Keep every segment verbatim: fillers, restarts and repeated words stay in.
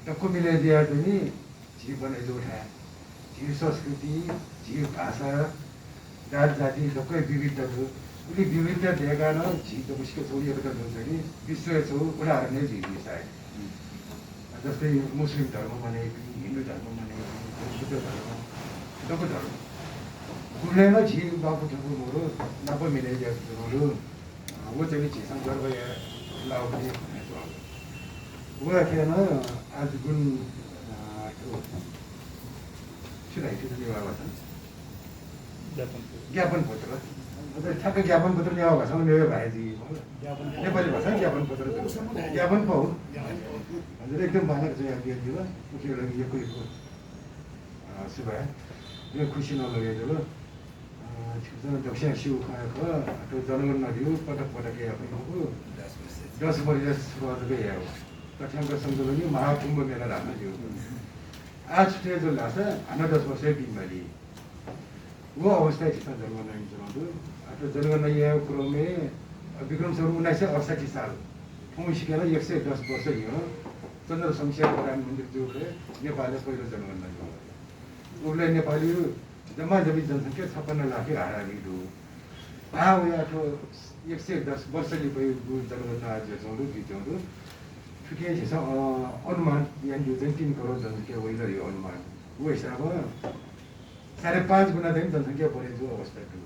दक्व मिले जुयाः चाहिँ नि झी बने जू थाय्। झी संस्कृति, झी भाषा, जात जाति दक्व विविधता दु। उलि विविधता दय्काः नं झी दक्वसित छगू एकता दु चाहिँ नि विश्वय् छगू उदाहरण हे जुइ जू सायद। जस्तै मुस्लिम धर्म मनय्, हिन्दू धर्म मनय्, बुद्ध धर्म, दक्व धर्म। गुबलें नं झी बापू थुपू मरु नाप मिले जुयाः जुल। व चाहिँ नि झीसं गर्व याये लाःगु खँ खनेदु। व अथें नं आजगुन, अ, थ्व छु धाइ थ्व नेवाः भाषां? ज्ञापन पत्र। ज्ञापन पत्र। अझ ठ्याक्क ज्ञापन पत्र नेवाः भाषां मेगु भाय् जुइ। ज्ञापन पौ। नेपाली भाषां ज्ञापन पत्र। ज्ञापन पौ। ज्ञापन पौ। हजुर, एकदम बांलाक चाहिँ याद दिला। उखे लागि यक्व यक्व, अ, सुभाय्। मेगु खुसी नं लगे जुल। अ, छिकपिन्सं दक्वसिनं स्यू खँ हे खः, अथे जनगणना धइगु पटक पटक याये फइ मखु। दस वर्ष जक यायेगु। तथ्याङ्क संकलनय् महाकुम्भ मेला धाःसा ज्यू। आः छु जुल धाःसा हानं दस वर्ष हे बी माली। व अवस्थाय् झीसं जनगणना यानाच्वनागु दु। अथे जनगणना यायेगु क्रमय्, अ, विक्रम सम्वत् उन्नाइस सय अठसट्ठी साल, थौं सिकं ला एक सय दस वर्ष न्ह्यः चन्द्रशमशेर प्रधानमन्त्री जूबलय् नेपालय् पहिलो जनगणना जुल। उबलय् नेपाली जम्मा जम्मी जनसंख्या छप्पन्न लाखया हाराहारी दु। आः वयाः थ्व एक सय दस वर्ष लिपायागु जनगणना जुयाच्वंगु दु, जुयाच्वंगु दु। थुकिं झीसं, अ, अनुमान यानागु दु चाहिँ तीन करोड जनसंख्या वइ धइगु अनुमान। व हिसाबं साढे पाँच गुणा चाहिँ जनसंख्या बढे जूगु अवस्था दु।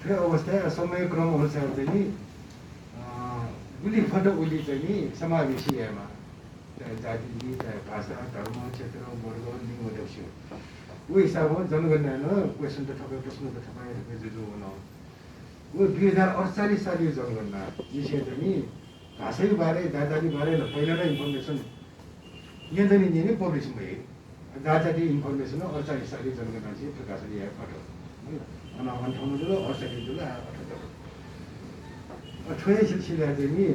थ्व अवस्थाय् समय क्रम अनुसार चाहिँ नि, अ, गुलि फत उलि चाहिँ नि समावेशी यायेमाः। चाहे जाति, चाहे भाषा, धर्म, क्षेत्र, वर्ग, लिङ्ग दक्वसिगु। व हिसाबं जनगणनाय् नं question त थप हे, प्रश्न त थप हे, थप हे जुजुं वन। व दुई हजार अठचालिस सालया जनगणनानिसें चाहिँ नि भाषाया बारे, जातजातिया बारे नं पहिला नं information न्यने न्यने publish मयाइ। जातजाति information अठचालिस सालया जनगणनानिसें प्रकाशन याये फत। अन अन थौं जुल, अठसट्ठी जुल, आ, अठहत्तर। अ, थ्व हे सिलसिलाय् चाहिँ नि,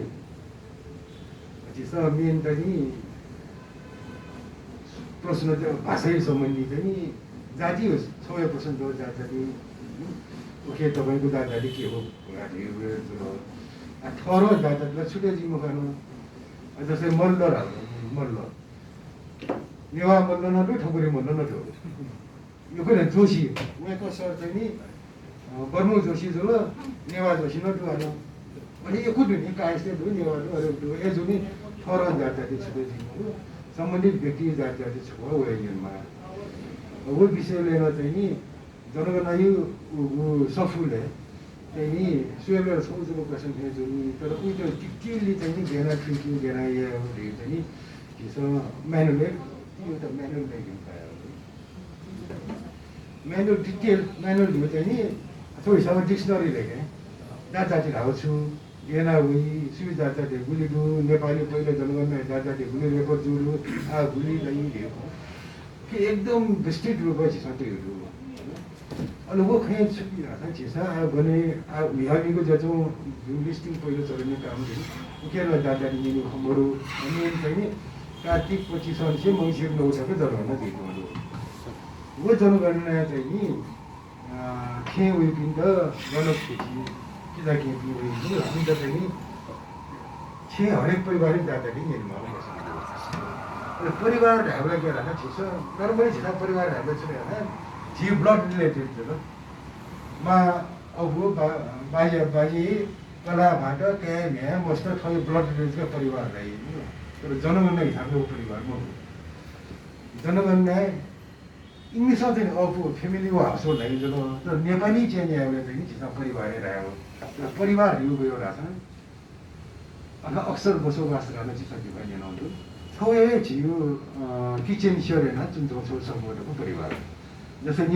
झीसं main चाहिँ नि प्रश्न चाहिँ भाषाया सम्बन्धी चाहिँ नि जाति हो, छगू हे प्रश्न दु, जातजाति। OK, तपाईंको जातजाति के हो? आ, थःगु जुल। आ, थःगु जातजातिलाई छुटे जुइ मखु। आ, जस्तै मल्ल धाल, मल्ल। नेवाः मल्ल नं दु, ठकुरी मल्ल नं दु। यक्व नं जोशी, वय्कः सर चाहिँ नि, अ, बर्मू जोशी जुल, नेवाः जोशी नं दु हानं। अले यक्व दु नि, कायस्थ दु, नेवाः दु, अले दु, अय् जूगुलिं थःगु जातजाति छुटे जुइ मखु, सम्बन्धित व्यक्ति जातजाति छु खः वयाः न्यनेमाः। व विषयलय् नं चाहिँ नि जनगणनाया उ, उ सफुलय् चाहिँ नि स्वयेबलय् छगू जक question थें जुल नि, तर उइत detail-ली चाहिँ नि गय् यानाः thinking गय् यानाः यायेगु धइगु चाहिँ नि झीसं manual, एउटा manual ल्याइके का। Manual detail, manual धइगु चाहिँ नि थ्व हिसाबं dictionary ल्याइके। जातजाति धाःगु छु, गय् यानाः वइ, सुया जातजाति गुलि दु, नेपालय् पहिला जनगणनाय् जातजाति गुलि record जूगु दु, आः गुलि दइ धइगु। कि एकदम विस्तृत रूपमा झीसं तयागु दु। अले व खँय् छु जुइ धाःसा झीसं आः गन, आः उयाः मीगु ज्याझ्वः, listing पहिलो चरणया काम जुइ। उकिं ला जातजाति न्यनेगु खँ मरु। अनि चाहिँ नि कार्तिक पच्चिसंनिसें मंसिर नौ तक जनगणना जुइगु दु। व जनगणनाय् चाहिँ नि, अ, छेँय् वइपिन्त गन खुसी, किजा केहेँपिं वइपिन्त चाहिँ नि छेँय् हरेक परिवारया जातजाति न्यनेमाः। अले परिवार धायेबलय् गय् याना झीसं, normally झीसं परिवार धायेबलय् छु याना, झी blood related जुल। मां, अबु, बा-, बाज्या, बाज्या, कलाः, भाःत, काय्, म्ह्याय्, मस्त, थ्व हे blood related का परिवार धाइ। तर जनगणना हिसाबले व परिवार मखु। जनगणनाय् English-ं चाहिँ नि अबु family वा household धाइ जुल, तर नेपाली चाहिँ नि यायेबलय् चाहिँ नि झीसं परिवार हे धायेगु। तर परिवार धइगु गय् याना धाःसा अन अक्सर बसोबास याना झीसं जिगु न्यनागु दु। थ्व हे झीगु, अ, किचेन स्यनेत याना च्वंगु छगू समूह दु परिवार। जस्तै